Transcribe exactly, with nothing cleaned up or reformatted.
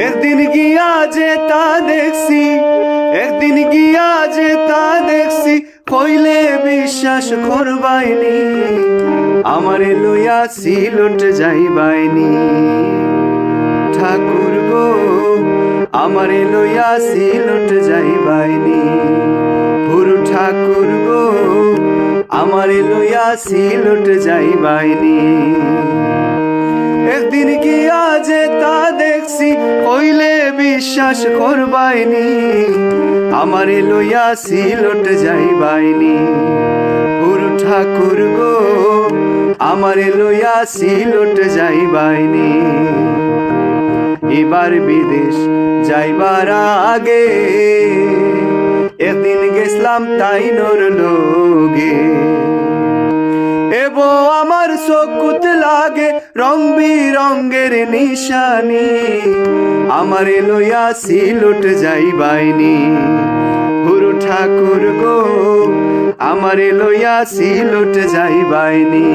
একদিন গিয়া যেতা দেখছি, একদিন গিয়া যেতা দেখছি, কইলে বিশ্বাস করবায়নি। আমারে লইয়া সিলট যাইবায়নি। ঠাকুর গো, আমারে লইয়া সিলট যাইবায়নি। হুরু ঠাকুর গো, আমারে লইয়া সিলট যাইবায়নি। একদিন গিয়া যেতা দেখছি, কইলে বিশ্বাস করবায়নি। আমারে লইয়া সিলট যাইবায়নি। হুরু ঠাকুর গো, আমারে লইয়া সিলট যাইবায়নি। এবার বিদেশ যাইবার আগে একদিন গেছলাম তাইনর লগে। এবো আমার চকুত লাগে রং বিরঙের নিশানি। আমারে লইয়া সিলট যাইবায়নি। হুরু ঠাকুর গো, আমারে লইয়া সিলট যাইবায়নি।